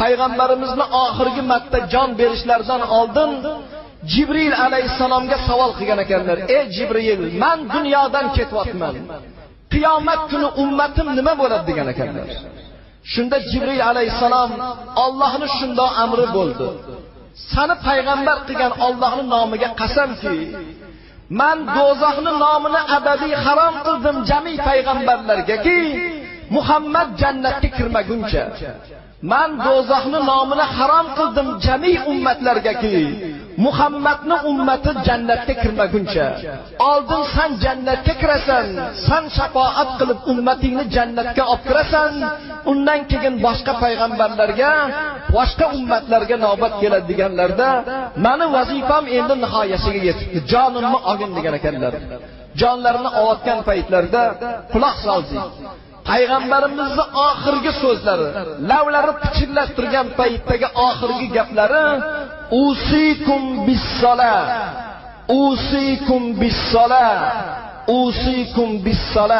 Payg'ambarimizni oxirgi marta jon berishlaridan oldin Jibril alayhissalomga savol qilgan ekanlar. Ey Jibril, men dunyodan ketyapman. Qiyomat kuni ummatim nima bo'ladi degan ekanlar. Shunda Jibril alayhissalom Allohning shundoq amri bo'ldi. Seni payg'ambar qilgan Allohning nomiga qasamki, men do'zaxning nomini abadiy harom qildim jami payg'ambarlarga-ki, Muhammad jannatga kirmaguncha. Men do'zaxning nomini harom qildim jami ummatlarga-ki, Muhammadning ummati jannatga kirmaguncha. Oldin sen jannatga kirasan, sen shafoat qilib ummatingni jannatga olib kirasan, undan keyin boshqa payg'ambarlarga, boshqa ummatlarga navbat keladi deganlarda, meni vazifam endi nihoyasiga yetibdi, jonimni olgin degan ekanlar. Jonlarini olayotgan paytlarida quloq soldik. Payg'ambarimizning oxirgi so'zlari, lavlari pichirlab turgan paytdagi oxirgi gaplari usikum bis-sola, usikum bis-sola, usikum bis-sola.